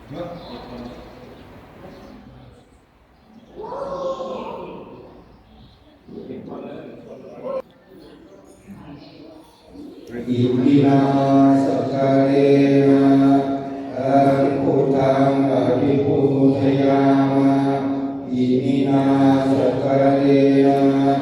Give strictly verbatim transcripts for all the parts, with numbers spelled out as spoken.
Iminā sakkārena taṃ buddhaṃ abhipūjayāma. Iminā sakkārena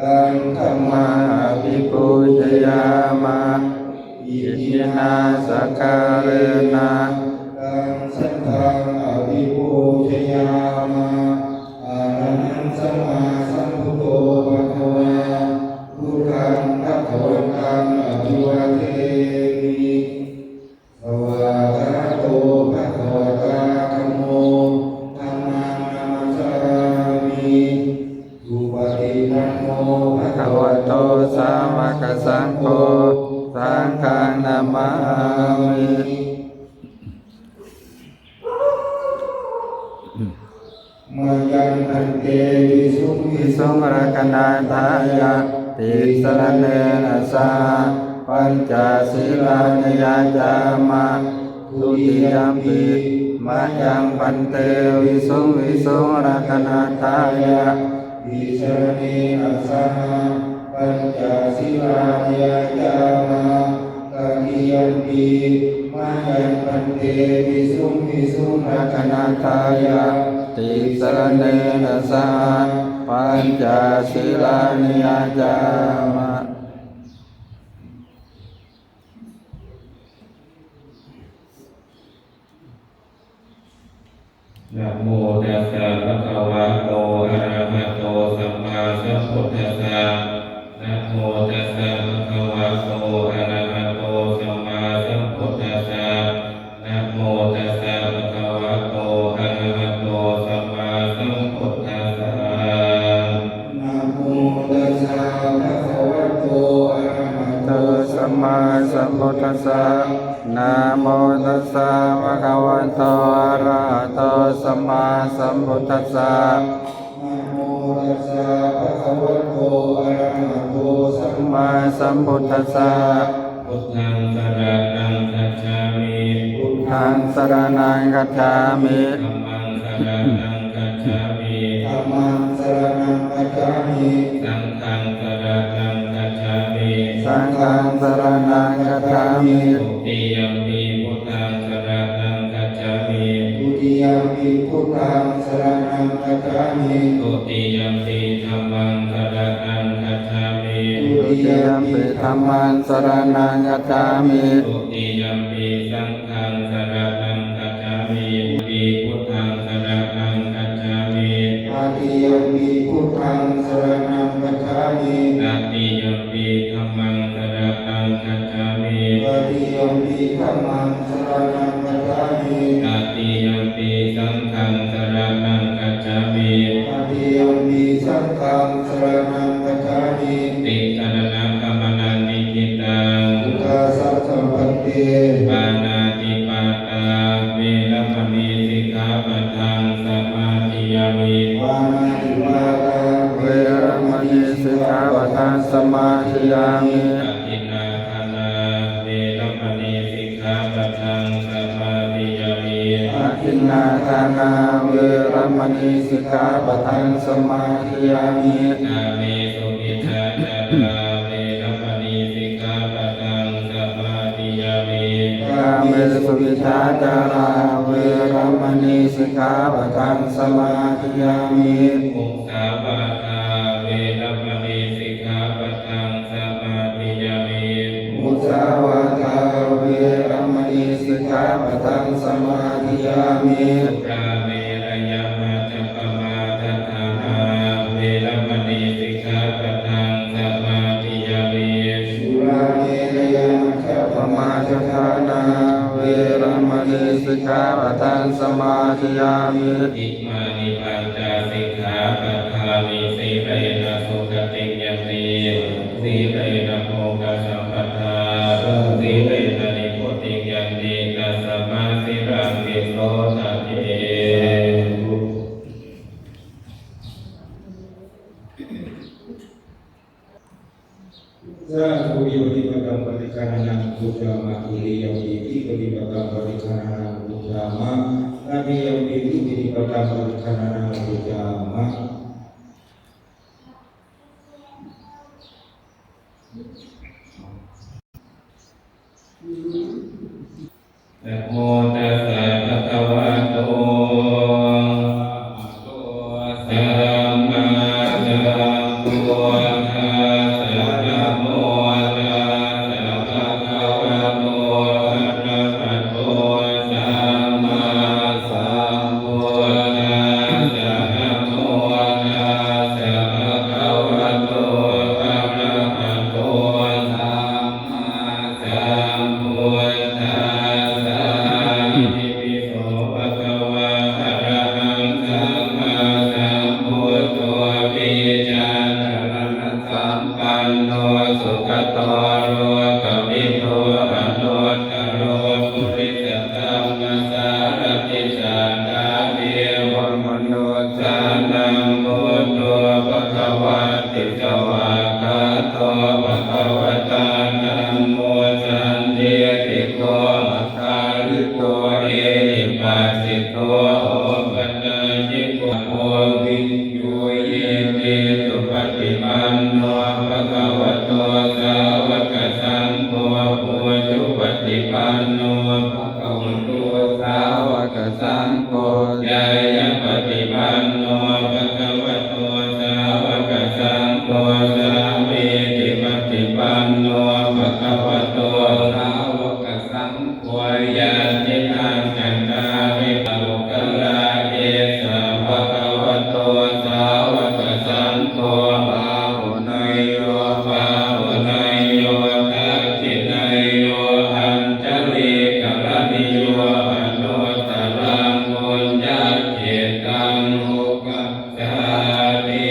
taṃ dhammaṃ abhipūjayāma. Iminā sakkārena taṃ saṅghaṃ abhipūjayāma. Arahaṃ sammāsambuddho bhagavā, buddhaṃ bhagavantaṃ abhivādemi. Svākkhāto bhagavatā dhammo, dhammaṃ namassāmi. Supaṭipanno bhagavato sāvakasaṅgho, saṅghaṃ namāmi. Mayaṃ bhante visuṃ visuṃ rakkhaṇatthāya tisaraṇena saha pañca sīlāni yācāma. Dutiyampi mayaṃ bhante visuṃ visuṃ rakkhaṇatthāya tisaraṇena saha pañca sīlāni yācāma. Tatiyampi mayaṃ bhante visuṃ visuṃ rakkhaṇatthāya tisaraṇena saha pañca sīlāni yācāma. Namo tassa bhagavato arahato sammāsambuddhassa. Namo tassa bhagavato arahato sammāsambuddhassa. Namo tassa bhagavato arahato sammāsambuddhassa. Namo tassa bhagavato arahato sammāsambuddhassa. Namo tassa bhagavato arahato sammāsambuddhassa. Namo tassa bhagavato arahato sammāsambuddhassa. Buddhaṃ saraṇaṃ gacchāmi. Buddhaṃ saraṇaṃ gacchāmi. Dhammaṃ saraṇaṃ gacchāmi. Dhammaṃ saraṇaṃ gacchāmi. Saṅghaṃ saraṇaṃ gacchāmi. Saṅghaṃ saraṇaṃ gacchāmi. Dutiyampi buddhaṃ saraṇaṃ gacchāmi. Dutiyampi buddhaṃ saraṇaṃ gacchāmi. Dutiyampi dhammaṃ saraṇaṃ gacchāmi. Dutiyampi dhammaṃ saraṇaṃ gacchāmi. Dutiyampi saṅghaṃ saraṇaṃ gacchāmi. Dutiyampi buddhaṃ saraṇaṃ gacchāmi. Tatiyampi buddhaṃ saraṇaṃ gacchāmi. Tatiyampi dhammaṃ saraṇaṃ gacchāmi. Tatiyampi dhammaṃ saraṇaṃ gacchāmi. Tatiyampi saṅghaṃ saraṇaṃ gacchāmi. Tatiyampi saṅghaṃ saraṇaṃ gacchāmi. Tisaraṇagamanaṃ niṭṭhitaṃ. Ukāsa bhante. Pāṇātipātā veramaṇī sikkhāpadaṃ samādiyāmi. Pāṇātipātā veramaṇī sikkhāpadaṃ samādiyāmi. Adinnādānā veramaṇī sikkhāpadaṃ samādiyāmi. Adinnādānā veramaṇī sikkhāpadaṃ samādiyāmi. Kāmesu micchācārā veramaṇī sikkhāpadaṃ samādiyāmi. Kāmesu micchācārā veramaṇī sikkhāpadaṃ samādiyāmi. Musāvādā veramaṇī sikkhāpadaṃ samādiyāmi. Musāvādā veramaṇī sikkhāpadaṃ samādiyāmi. Surāmerayamajjapamādaṭṭhānā veramaṇī sikkhāpadaṃ samādiyāmi. Surāmerayamajjapamādaṭṭhānā veramaṇī sikkhāpadaṃ samādiyāmi. Imāni pañca sikkhāpadāni. Sīlena sugatiṃ yanti, sīlena bhogasampadā, sīlena nibbutiṃ yanti, tasmā sīlaṃ visodhaye. Sādhu. Vipaṭipattaṃ paṭiggaṇhānaṃ bhuñjāma, tūtiyampi vipaṭipattaṃ paṭiggaṇhānaṃ bhuñjāma, Yampi vītiyampi paṭhaṃ ukkhaṇaṃ pūjāma. Namo tassa bhagavato arahato sammāsambuddhassa. Namo tassa bhagavato arahato sammāsambuddhassa. Namo tassa bhagavato arahato sammāsambuddhassa. Itipi so bhagavā arahaṃ sammāsambuddho vijjācaraṇasampanno sugato lokavidū anuttaro purisadammasārathi satthā devamanussānaṃ buddho bhagavāti. Svākkhāto bhagavatā dhammo sandiṭṭhiko akāliko ehipassiko opanayiko viññūhīti. Supaṭipanno bhagavato sāvakasaṅgho, ujupaṭipanno bhagavato sāvakasaṅgho, ñāyapaṭipanno bhagavato sāvakasaṅgho, sāmīcipaṭipanno bhagavato sāvakasaṅgho, yadidaṃ cattāri puggalā esa bhagavato sāvakasaṅgho, āhuneyyo pāhuneyyo dakkhiṇeyyo añjalikaraṇīyo anuttaraṃ puññakkhettaṃ lokassāti.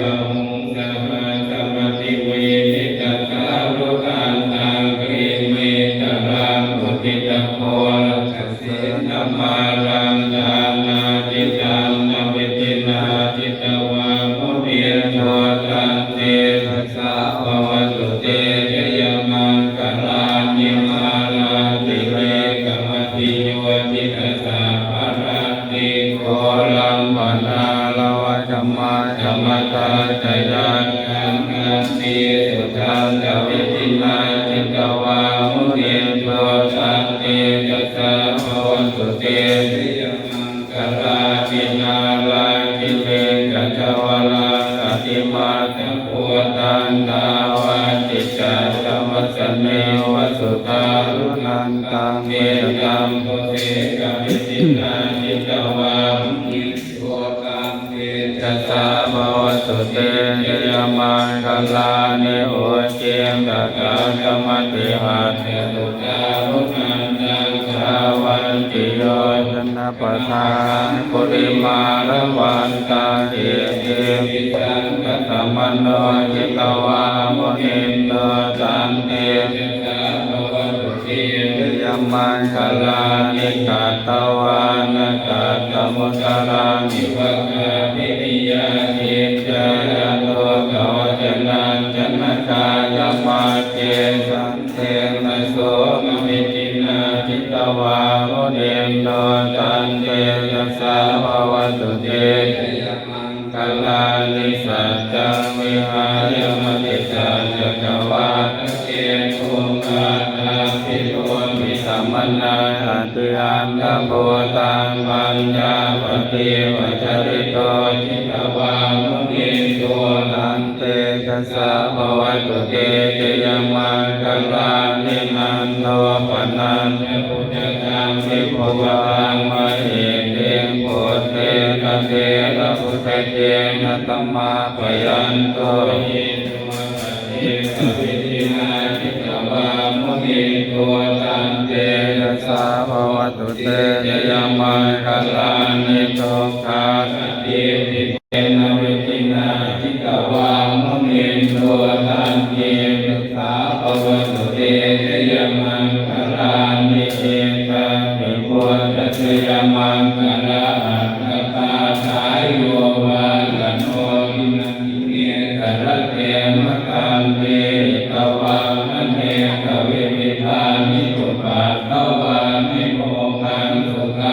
Bāhuṃ sahassamabhinimmitasāvudhantaṃ grīmekhalaṃ uditaghorasasenamāraṃ dānādidhammavidhinā jitavā munindo taṃ tejasā bhavatu te jayamaṅgalāni. Mārātirekamabhiyujjhitasabbarattiṃ ghorampanāḷavakamakkhamathaddhayakkhaṃ khantīsudantavidhinā jitavā munindo taṃ tejasā bhavatu te jayamaṅ galāni. Nāḷāgiriṃ gajavaraṃ atimattabhūtaṃ dāvaggicakkamasanīva sudāruṇantaṃ mettambusekavidhinā jitavā munindo taṃ tejasā bhavatu te jayamaṅgalāni. Ukkhittakhaggamatihatthasudāruṇantaṃ dhāvantiyojanapathaṅgulimālavantaṃ iddhībhisaṅkhatamano jitavā munindo taṃ tejasā bhavatu te jayamaṅgalāni. Katvāna kaṭṭhamudaraṃ iva gabbhinīyā ciñcāya duṭṭhavacanaṃ janakāyamajjhe santena somavidhinā jitavā munindo taṃ tejasā bhavatu te jayamaṅgalāni. Saccaṃ vihāya matisaccakavādaketuṃ vādābhiropitamanaṃ atiandhabhūtaṃ paññāpadīpajalito jitavā munindo taṃ tejasā bhavatu te jayamaṅgalāni. Nandopanandabhujagaṃ vibudhaṃ mahiddhiṃ puttena therabhujagena damāpayanto iddhūpadesavidhinā jitavā munindo taṃ tejasā bhavatu te jayamaṅgalāni. Duggāhadiṭṭhibhujagena vidhinā jitavā munindo taṃ tejasā bhavatu te jayamaṅgalāni. Etāpi buddhajayamaṅgalaaṭṭhagāthā yo vācano dinadine sarate matandī hitvānanekavividhāni cupaddavāni mokkhaṃ sukhaṃ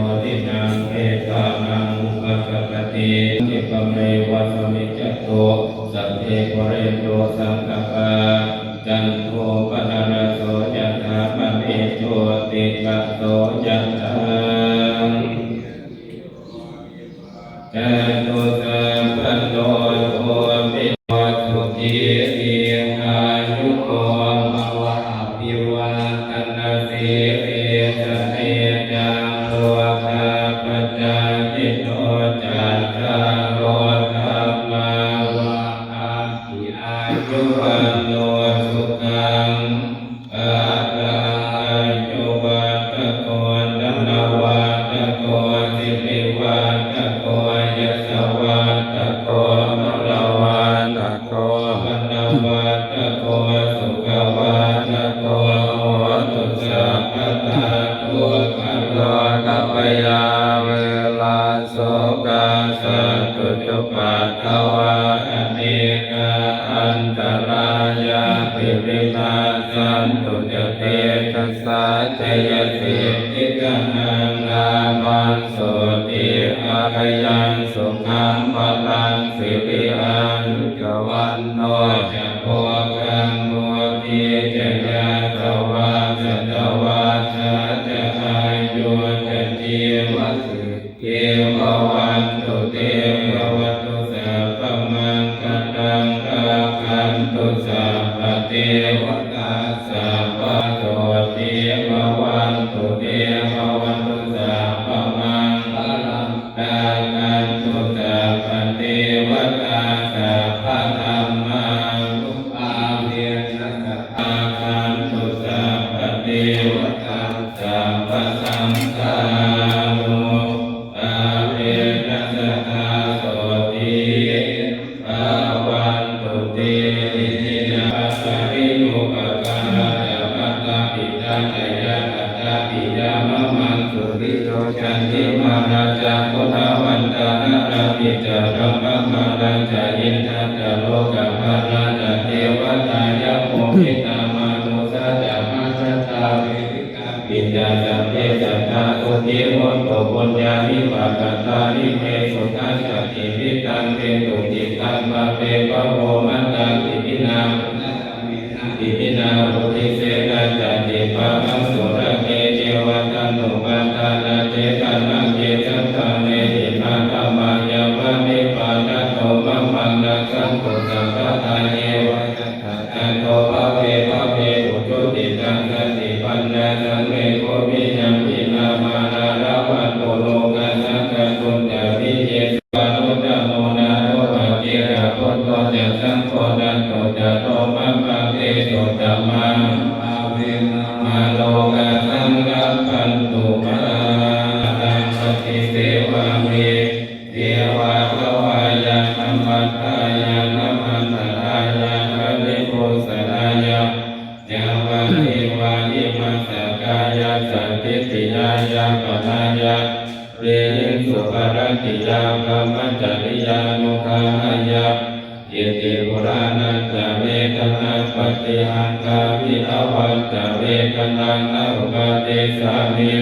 jotināṃ etānaṃ upasampati. Khippaṃ meva samijjhatu, sabbe pūrentu saṅkappā, cando paṇṇaraso yathā, maṇi jotiraso yathā. Catu sabbañño sukhī dīghāyuko bhava. Abhivādanasīlissa niccaṃ vuḍḍhāpacāyino cattāro dhammā vaḍḍhanti: āyu vaṇṇo sukhaṃ balaṃ. Āyuvaḍḍhako dhanavaḍḍhako sirivaḍḍhako yasavaḍḍhako balavaḍḍhako vaṇṇavaḍḍhako sukhavaḍḍhako hotu sabbadā. Dukkharogabhayā verā sokā sattu cupaddavā, anekā antarāyāpi vinassantu ca tejasā. Jayasiddhi dhanaṃ lābhaṃ, sotthi bhāgyaṃ sukhaṃ balaṃ, siri āyu ca vaṇṇo ca bhogaṃ vuḍḍhī ca yasavā, satavassā ca āyū ca jīvasiddhī bhavantu te. Bhavatu sabbamaṅgalaṃ, rakkhantu sabbadevatā, sabbabuddhānubhāvasotthī bhavantu te. Bhavatu sabbamaṅgalaṃ, rakkhantu sabbadevatā, sabbadhammānubhāvena sadā rakkhantu sabbadevatā, sabbasaṅghānubhāvena sadā sotthī bhavantu te. Iminā paccekānukampānā ca mātā pitā ca ñātakā piyā mamaṃ, suriyo candimā rājā guṇavantā narāpi ca, brahmamārā ca indā ca lokapālā ca devatā, yamo mittā manussā ca majjhattā verikāpi ca, sabbe sattā sukhī hontu, puññāni pakatāni me, sukhañca tividhaṃ dentu, khippaṃ pāpetha vo mataṃ. Iminā puññakammena Iminā uddisena ca khippāhaṃ sulake ceva taṇhupādānachedanaṃ ye santāne hīnā dhammā yaṃ panibbānato mamaṃ nassantu sabbadā yeva yattha jāto bhave bhave ujucittaṃ satipaññā sallekho viya virāmā nālāvanto nokāsaṃ kātuñca vīhiṃsū anuttamo nātho paccekabuddho ca saṅgho nandopanādo mamaṃ tesottamānubhāvena mārokāsaṃ labhantu mā. Taṃ paṭisevāmi devādevāya namatthiya namattharāya paribhūsanāya ca vadevā imassa kāyassa ṭhitiyā yāpanāya vihiṃsuparatiyā brahmacariyānuggahāya iti purāṇañca vedanāpaṭihaṅkhāmi navañca vedanaṃ na uppādessāmi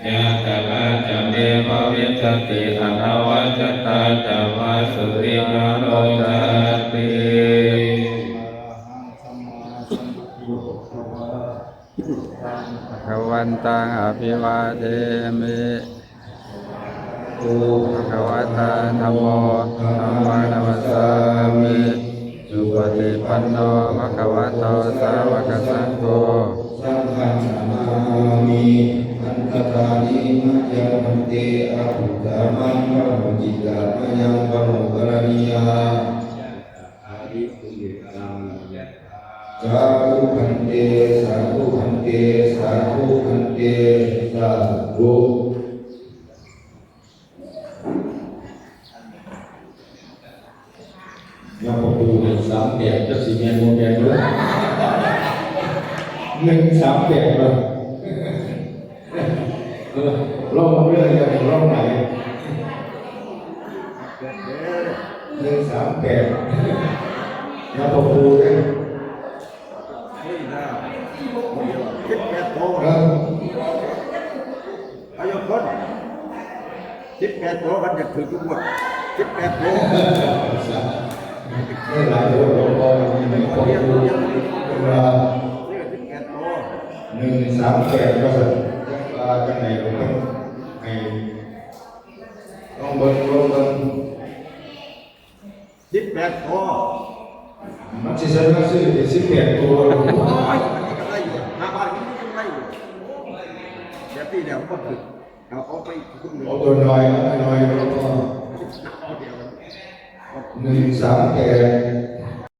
yātrā ca me bhavissati anavajjatā ca phāsuvihāro cāti. Bhagavantaṃ abhivādemi. Bhagavatā dhammo dhammaṃ namassāmi. Supaṭipanno bhagavato sāvakasaṅgho. Saṅghaṃ namāmi. Handa dāni mayaṃ bhante abuddhamaṅgalo citta mayaṃ pamo karaṇīyaṃ. Sādhu bhante, sādhu bhante, sādhu bhante, sādhu. ยกประตูหนึ่งสามแปด จักสิแม่นบ่แม่นเด้อ หนึ่งสามแปด เนาะ เออ ลองเบิ่งเด้อ อยากให้ลองไหน หนึ่งสามแปด ยกประตูเด้อ เฮ้ยนะ สิบแปดโต เออ เอายกคน สิบแปดโต มันจะถืกทุกงวด สิบแปดโต ได้หลายตัว หลวงพ่อยังมีคนดู เป็นเวลา นี่ก็สิบแปดโต หนึ่งสามแปด ว่าซั่น ว่าจังไหน ผมต้องให้ ลองเบิ่ง ลองเบิ่ง สิบแปดโต มันสิใส่มาซื้อเป็นสิบแปดตัว โอ้ย มันก็ได้อยู่ ห้าบาทมันก็ได้อยู่ แบบนี้เนี่ยมันก็ถืก เอา เอาไปคุณ เอาตัวน้อย เอาน้อยๆ แล้วก็ เอาเดียวกัน หนึ่งสามแปด